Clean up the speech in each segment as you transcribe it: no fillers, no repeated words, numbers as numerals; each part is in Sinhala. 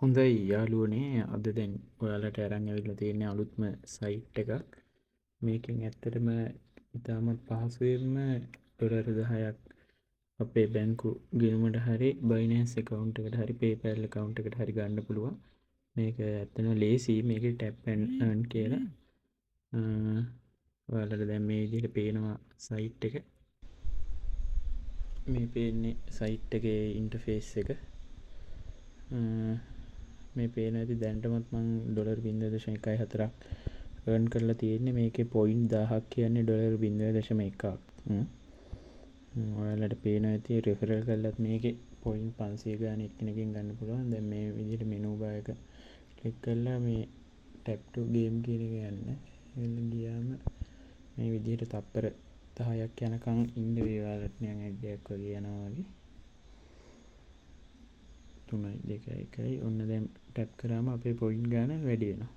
හොඳයි යාළුවනේ, අද දැන් ඔයාලට අරන් ඇවිල්ලා තියෙන්නේ අලුත්ම සයිට් එකක්. මේකෙන් ඇත්තටම ඉතාමත් පහසුවෙන්ම ඩොලර් 10ක් අපේ බැංකු ගිණුමට හරි Binance account එකට හරි PayPal account එකට හරි ගන්න පුළුවන්. මේක ඇත්තටම ලේසි. මේකේ tap and earn කියලා. ඔයාලට දැන් මේ විදිහට පේනවා සයිට් එක. මේ පේන්නේ සයිට් එකේ ඉන්ටර්ෆේස් එක. මේ පේන ඇති දැනටමත් මං ඩොලර් 0.14ක් earn කරලා තියෙන්නේ. මේකේ පොයින්ට් 1000ක් කියන්නේ ඩොලර් 0.1ක්. ඔයාලට පේනවා ඇති රෙෆරල් කරලත් මේකේ පොයින්ට් 500 ගාන එක්කෙනකින් ගන්න පුළුවන්. දැන් මේ විදිහට මෙනු බාර් එක ක්ලික් කරලා මේ ටැප් ටු ගේම් කියන එක යන්න. එන්න ගියාම මේ විදිහට තප්පර 10ක් යනකම් ඉන්න වේ ඔයාලට නිකන් ඇඩ් එකක් වගේ යනවා වගේ. 3 2 1 ඔන්න දැන් ටැප් කරාම අපේ පොයින්ට් ගාන වැඩි වෙනවා.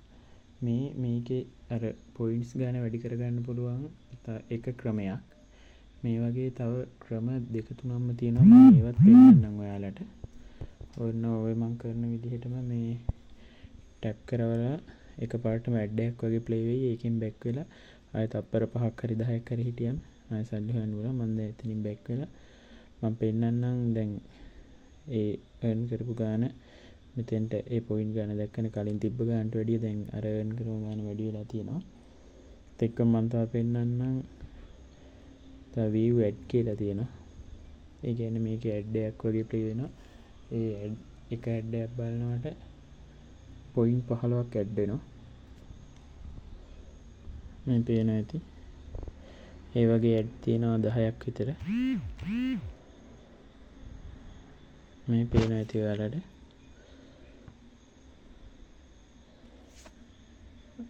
මේකේ අර පොයින්ට්ස් ගාන වැඩි කරගන්න පුළුවන් එක ක්‍රමයක්. මේ වගේ තව ක්‍රම දෙක තුනක්ම තියෙනවා. මම ඒවත් පෙන්නන්නම් ඔයාලට. ඔන්න ඔය මං කරන විදිහටම මේ ටැප් කරවලා එකපාරටම ඇඩ් එකක් වගේ ප්ලේ වෙයි. ඒකෙන් බැක් වෙලා ආයෙ තප්පර 5ක් හරි 10ක් හරි හිටියම ආයෙ සල්ලි හොයන්න පුළුවන්. මං දැන් එතනින් බැක් වෙලා මං පෙන්නන්නම් දැන් ඒ earn කරපු ගාන මෙතෙන්ට ඒ පොයින්ට් ගාන දැක්කනේ කලින් තිබ්බ ගානට වැඩිය දැන් අර earn කරපු ගාන වැඩි වෙලා තියෙනවා. ඒත් එක්කම මං තව පෙන්නන්නම් තව view ad කියලා තියෙනවා. ඒ කියන්නේ මේකේ ඇඩ් එකක් වගේ ප්ලේ වෙනවා. ඒ ඇඩ් එක ඇඩ් එකක් බලනකොට පොයින්ට් 15ක් ඇඩ් වෙනවා. මේ පේනවා ඇති. ඒ වගේ ඇඩ් තියෙනවා 10ක් විතර. මේ පේනවා ඇති ඔයාලට.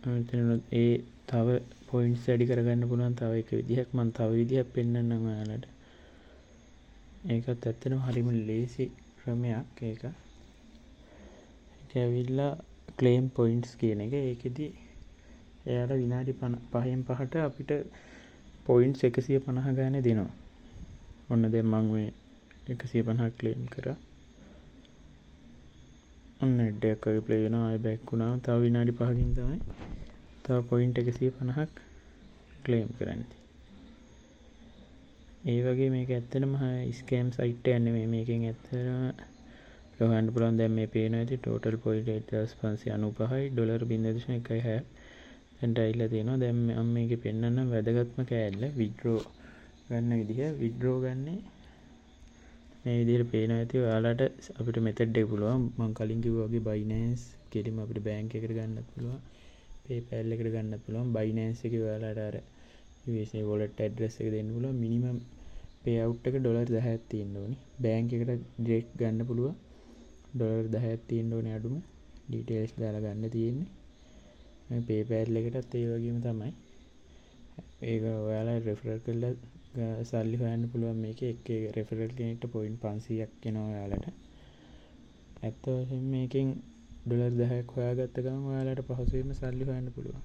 මෙතන ඒ තව පොයින්ට්ස් වැඩි කරගන්න පුළුවන් තව එක විදිහක්. මං තව විදිහක් පෙන්නන්නම් ඔයාලට. ඒකත් ඇත්තටම හරිම ලේසි ක්‍රමයක්. ඒක. ඒක ඇවිල්ලා ක්ලේම් පොයින්ට්ස් කියන එක. ඒකෙදි එයාලා විනාඩි 5න් 5ට අපිට පොයින්ට්ස් 150 ගානේ දෙනවා. ඔන්න දැන් මං මේ 150ක් ක්ලේම් කරා. ඔන්න ඇඩ් එකක් වගේ ප්ලේ වෙනවා. ආයෙ බැක් වුණාම තව විනාඩි 5කින් තමයි තව පොයින්ට් 150ක් ක්ලේම් කරන්නේ. ඒ වගේ මේක ඇත්තටම ස්කෑම් සයිට් එකක් නෙමෙයි. මේකෙන් ඇත්තටම හොයන්න පුළුවන්. දැන් මේ පේනවා ඇති ටෝටල් පොයින්ට් 1595යි ඩොලර් 0.16ක් දැන්ට ඇවිල්ලා තියෙනවා. දැන් මම මේකේ පෙන්නන්නම් වැදගත්ම කෑල්ල විඩ්‍රෝ ගන්න විදිහ. විඩ්‍රෝ ගන්නේ මේ විදිහට පේනවා ඇති ඔයාලට අපිට මෙතඩ් එක පුළුවන්. මං කලින් කිව්වා වගේ Binance කෙලින්ම අපිට බැංක් එකට ගන්නත් පුළුවන්, PayPal එකට ගන්නත් පුළුවන්. Binance එකේ ඔයාලට අර USA wallet address එක දෙන්න පුළුවන්. මිනිමම් පේ අවුට් එක ඩොලර් 10ක් තියෙන්න ඕනි. බැංක් එකට ඩිරෙක්ට් ගන්න පුළුවන්. ඩොලර් 10ක් තියෙන්න ඕනේ අඩුම. ඩීටේල්ස් දාලා ගන්න තියෙන්නේ. මේ PayPal එකටත් ඒ වගේම තමයි. ඒක ඔයාලා රෙෆරල් කරලා සල්ලි හොයන්න පුළුවන්. මේකේ එක් එක රෙෆරල් කෙනෙක්ට පොයින්ට් 500ක් එනවා ඔයාලට. ඇත්ත වශයෙන්ම මේකෙන් ඩොලර් 10ක් හොයාගත්ත ගමන් ඔයාලට පහසුවෙන්ම සල්ලි හොයන්න පුළුවන්.